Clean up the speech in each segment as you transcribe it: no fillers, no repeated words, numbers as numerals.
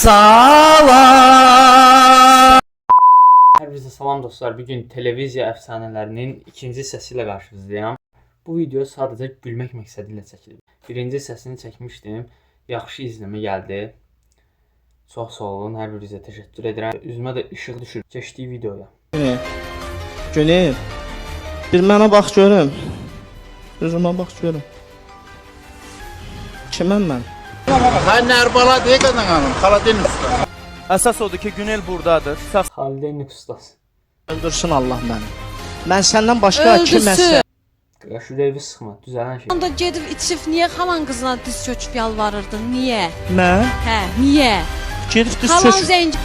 Salam. Hər birinizə salam dostlar. Bu gün televiziya əfsanələrinin ikinci hissəsi ilə qarşınızdayam. Bu video sadəcə gülmək məqsədi ilə çəkilib. Birinci hissəsini çəkmişdim. Yaxşı izləmə gəldi. Çox sağ olun. Hər birinizə təşəkkür edirəm. Üzümə də işıq düşür. Keçdik videoya. Günel, bir mənə bax görüm. Üzümə bax görüm. Kiməm mən? Sən Nərbala deyə qadın xanım, Xaladin usta. Əsas odur ki, Günel burdadır. Sağ Xalideyn ustası. Öldürsün Allah məni. Mən səndən başqa kiməsə Qardaş, ürəyi sıxma. Düzələn şey. Onda gedib içib niyə xalan qızına diz çöküb yalvarırdın? Niyə? Mən Hə, niyə? gedib düz Xalan çök. zəng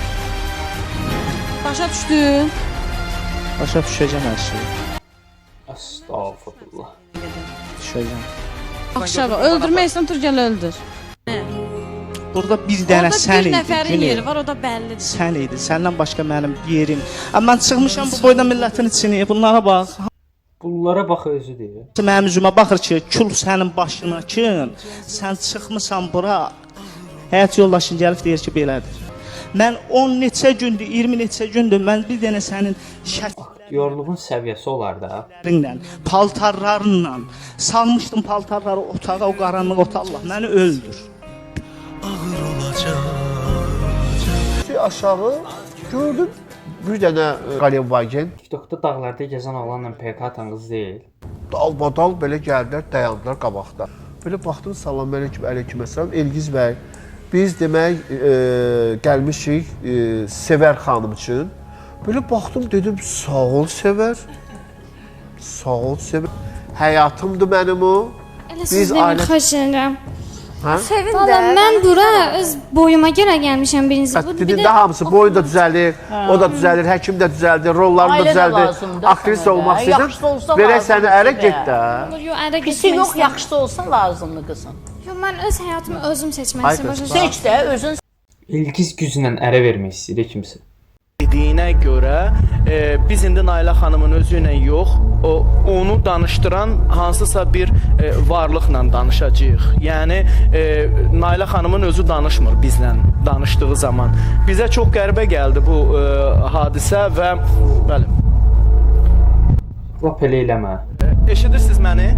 Başa düşdün? Başa düşəcəm hər şeyi. Əstağfurullah. Düşəcəm. Axşam öldürmək istəyirsən tur gəl öldür. Burada bir dənə Orada sən bir idin. nəfərin Günel. yeri var, o da bəllidir. Sən idin. Səndən başqa mənim yerim. Amma mən çıxmışam bu boyda millətin içini. Bunlara bax. Bunlara bax özü deyir. Mənim üzümə baxır ki, kül sənin başına kin. Sən çıxmısan bura. Həyat yoldaşın gəlib deyir ki, belədir. Mən 10 neçə gündür, 20 neçə gündür mən bir dənə sənin Aktyorluğun səviyyəsi olar da. şəkillərinlə, paltarlarınla salmışdım paltarları otağa, o qaranlıq otağa. Allah məni öldür. Aşağı gördüm bir dənə Volkswagen TikTokda dağlarda gəzən oğlanla PK atan qız deyil. dalbadal belə gəldilər, dayandılar qabaqda. Belə baxdım, salam əleykum, əleykum əssalam. Elgiz bəy, biz demək gəlmişik Sevər xanım üçün. Belə baxdım, dedim, sağ ol Sevər. Sağ ol Sevər. Həyatımdır mənim o. Elə Biz siz demin ailə- xahiş edirəm. Hə? Valla mən bura öz boyuma görə gəlmişəm birincisi. Bu Dedin də hamısı boyu da düzəlir, o da düzəlir, həkim də düzəldir, rollarını da Ailə də düzəldir. lazımdır Aktrisa sənə də. olmaq istəyirsən, Yaxşısı olsa verək səni lazımdır ərə sizə. get də. Yox, ərə Pisi getmək yox, istəmirəm. yaxşısı olsa lazımdır qızım. Yox, mən öz həyatımı özüm seçmək Ay istəyirəm. qız, Başa düşürəm. Seç də özün İlgiz güclə ərə vermək istəyir kimsə. dediyinə görə biz indi Nailə xanımın özü ilə yox, onu danışdıran hansısa bir varlıqla danışacağıq. Yəni Nailə xanımın özü danışmır bizlə danışdığı zaman. Bizə çox qəribə gəldi bu hadisə və bəli. Lap elə eləmə. Eşidirsiniz məni?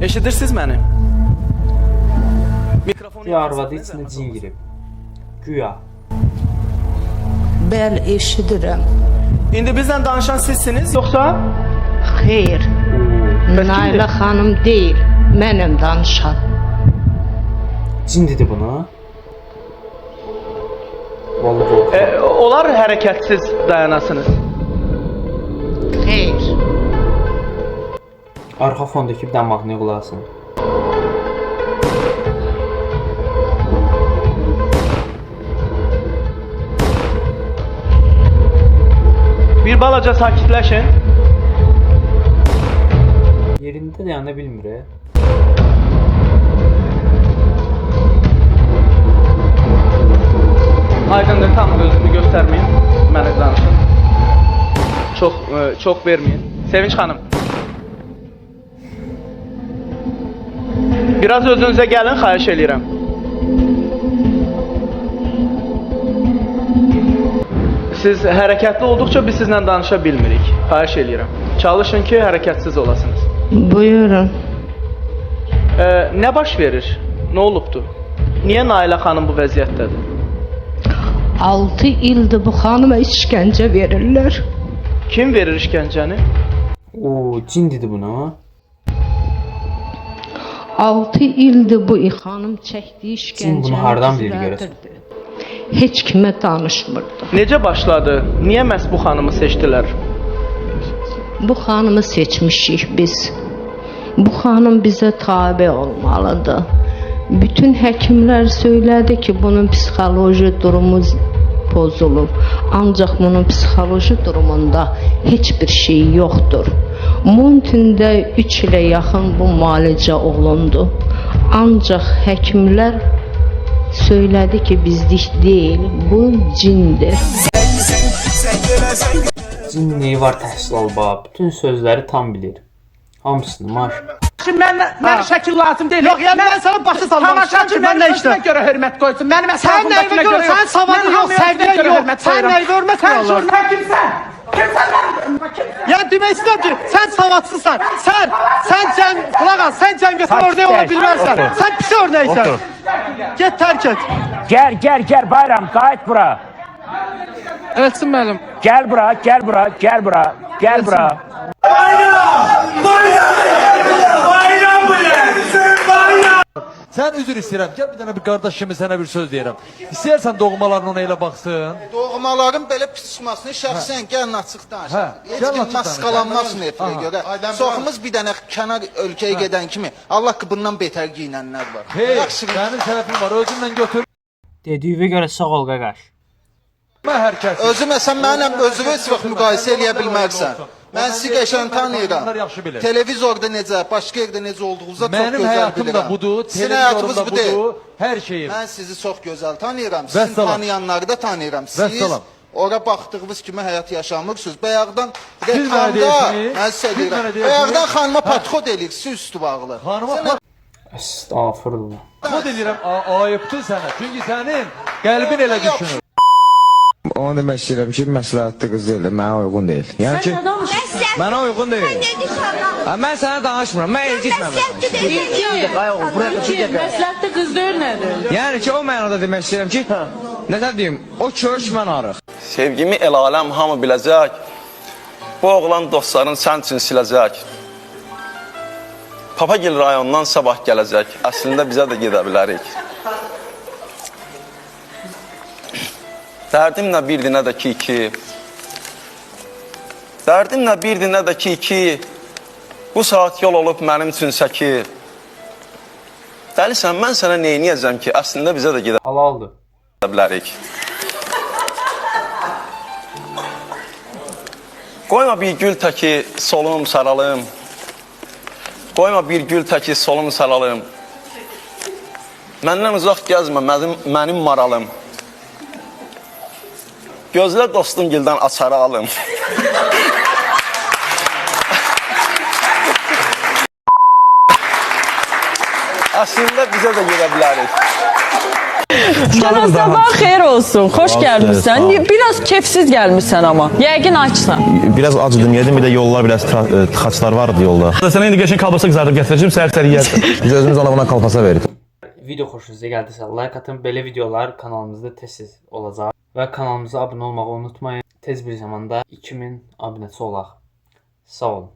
Eşidirsiniz məni? Mikrofonu Güya arvadı içinə cin girib. Güya. Bəli, eşidirəm. İndi bizlə danışan sizsiniz yoxsa? Xeyr, Nailə xanım deyil, mənəm danışan. Cin dedi bunu. Vallahi qorxuram. Onlar hərəkətsiz dayanasınız. Xeyr. Arxa fondakı bir dənə mahnıya qulaq asın. Bir balaca sakitləşin. Yerində dayana bilmir. Aydındır, tam özünü göstərməyin. Mənə danışın. Çox çox verməyin. Sevinç xanım. Biraz özünüzə gəlin, xahiş eləyirəm. Siz hərəkətli olduqca biz sizlə danışa bilmirik. Xahiş eləyirəm. Çalışın ki, hərəkətsiz olasınız. Buyurun. Nə baş verir? Nə olubdu? Niyə Nailə xanım bu vəziyyətdədir? 6 ildir bu xanıma işgəncə verirlər. Kim verir işgəncəni? Oo, cin dedi bunu. 6 ildir bu xanım çəkdiyi Cin bunu işgəncəni hardan bilir görəsən? gizlədirdi. Heç kimə danışmırdı. Necə başladı? Niyə məhz bu xanımı seçdilər? Bu xanımı seçmişik biz. Bu xanım bizə tabe olmalıdır. Bütün həkimlər söylədi ki, bunun psixoloji durumu pozulub. Ancaq bunun psixoloji durumunda heç bir şey yoxdur. Muntində 3 ilə yaxın bu müalicə olundu. Ancaq həkimlər söylədi ki, bizlik deyil, bu cindir. Cin neyi var təhsil alıb ha? Bütün sözləri tam bilir. Hamısını maşallah. Yaxşı, mən şəkil lazım deyil. Yox, yəni mən sana başa salmaq istəyirəm ki, Tamaşaçı mən mənim nə özümə işlə? görə hörmət qoysun. Mənim Sən nəyimə ətrafımdakına görə, görə yox. sənin savadın Mən yox, hamıya özümə səviyyən görə yox. hörmət Sən qoyuram. nəyimə hörmət Sən qoyarlar? jurnal kimsən? Kimsən mənim? Kimsən? Yəni demək istəyirəm ki, sən savadsızsan. Sən cəm, qulaq as, sən cəmiyyətin örnəyi ola bilməzsən. Sən pis örnəksən. Get tərk et. Gəl, gəl, gəl Bayram, qayıt bura. Elçin müəllim. Gəl bura, gəl bura, gəl bura, gəl bura. Sən üzr istəyirəm. Gəl bir dənə bir qardaş kimi sənə bir söz deyirəm. İstəyirsən doğmaların ona elə baxsın. Doğmaların belə pis çıxmasını şəxsən gəlin açıq danışaq. Hə, Heç gəlin kim açıq danışaq. maskalanmasın efirə Aha. görə. Çoxumuz bir dənə kənar ölkəyə gedən kimi Allah haqqı bundan betər geyinənlər var. Hey, Yaxşı, sənin səhvin var. Özünlə götür. Dediyinə görə sağ ol qaqaş. Hər kəs. Özü məsələn mənimlə özünü heç vaxt müqayisə eləyə bilmərsən. Mən sizi qəşəng tanıyıram. Bunlar yaxşı bilir. Televizorda necə, başqa yerdə necə olduğunuza çox Mənim gözəl həyatım bilirəm. da budur, Sizin televizorum həyatınız da bu deyil. budur, hər şeyim. Mən sizi çox gözəl tanıyıram. Sizin Vəssalam. tanıyanları da tanıyıram. Siz Vəssalam. ora baxdığınız kimi həyat yaşamırsınız. Bayaqdan Siz mənə reklamda deyirsiniz, mən sizə siz deyirəm. mənə deyirsiniz. Bayaqdan xanıma patxod eləyir, üstü bağlı. Xanıma Sən Estağfurullah. patxod eləyirəm, ayıbdır sənə. Çünki sənin qəlbin elə düşünür. Onu demək istəyirəm ki, məsləhətli qız deyil, mənə uyğun deyil. Yəni ki, mənə uyğun deyil. Ha, mən sənə danışmıram, mən Elgizlə danışıram. Məsləhətli qız deyil nədir? Yəni ki, o mənada demək istəyirəm ki, nə deyim, o kök, mən arıq. Sevgimi el aləm hamı biləcək. Bu oğlan dostların sən üçün siləcək. Papagil rayonundan sabah gələcək. Əslində bizə də gedə bilərik. Dərdim nə birdi nə də ki iki. Dərdim nə birdi nə də ki iki. Bu saat yol olub mənim üçün səki. Dəlisən, mən sənə neyniyəcəm ki, əslində bizə də gedə Halaldır. bilərik. Qoyma bir gül təki solum saralım. Qoyma bir gül təki solum saralım. Məndən uzaq gəzmə mənim maralım. Gözlə dostum gildən açarı alım. Əslində bizə də gedə bilərik. Sənə sabah xeyir olsun. Xoş gəlmisən. Biraz kefsiz gəlmisən amma. Yəqin açsan. Biraz acıdım yedim, bir də yollar biraz tıxaclar vardı yolda. Sənə indi qəşəng kalbasa qızardıb gətirəcəm, səhər-səhər yeyərsən. Biz özümüz ona buna kalbasa veririk. Video xoşunuza gəldisə like atın. Belə videolar kanalımızda tez-tez olacaq və kanalımıza abunə olmağı unutmayın. Tez bir zamanda 2000 abunəçi olaq. Sağ olun.